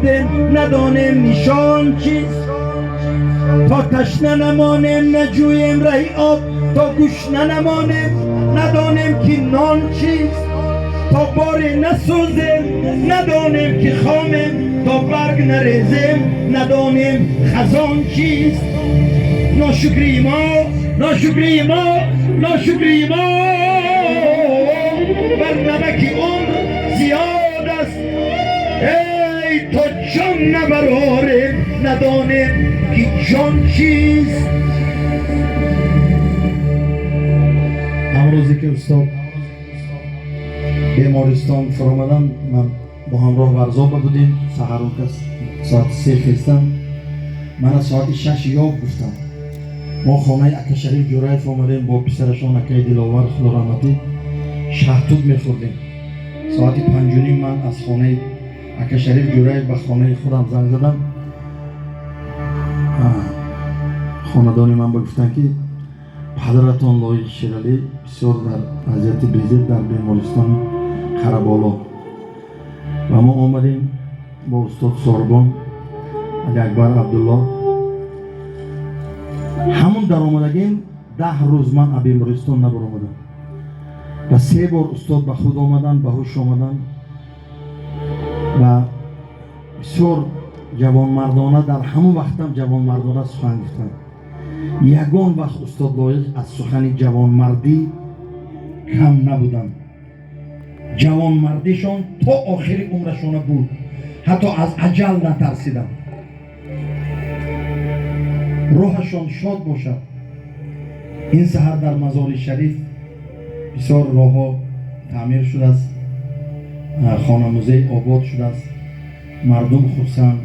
нахӯрдем, надонем нишон чист. То ташна намонем, наҷӯем раҳи об, то гушна намонем, надонем ки нон чист. То боре насӯзем, надонем ки хомем, то барг нарезем, надонем хазон чист. Ношукрии мо, ношукрии мо, ношукрии мо бар намаки умр зиёд аст. Эй, то ҷон набарорем, надонем ки ҷон чист. Ҳамрӯзе ки устод бемористон фуромадан, ман бо ҳамроҳ Варзоба будем. Саҳар он кас соати 3 хестам, мана соати 6 ёб гуфтам. Мо хонаи ака Шариф Ҷураев омадем, бо писарашон акаи Диловар, худо раҳматӣ, шаҳтут мехӯрдем. Соати 5:30 ман аз хонаи ака Шариф Ҷураев ба хонаи худам занг задам. Хонадони ман ба гуфтанд, ки падаратон Лоиқ Шералӣ бисёр дар вазъияти безеб дар бемористони Қараболо. Ва мо омадем бо устод Сорбон, Алиакбар Абдулло. Ҳамун даромадагим, 10 рӯз ман аз бемористон набаромадам ва се бор устод ба худ омаданд, ба ҳуш омаданд ва бисёр ҷавонмардона, дар ҳамон вақтам ҷавонмардона сухан гуфтанд. Ягон вақт устод Лоиқ аз сухани ҷавонмардӣ кам набуданд. Ҷавонмардишон то охири умрашона буд, ҳатто аз аҷал натарсиданд. Рӯҳашон шод бошад. Ин саҳар дар Мазори Шариф бисёр роҳҳо таъмир шудааст, хонамузей обод шудааст, мардум хурсанд.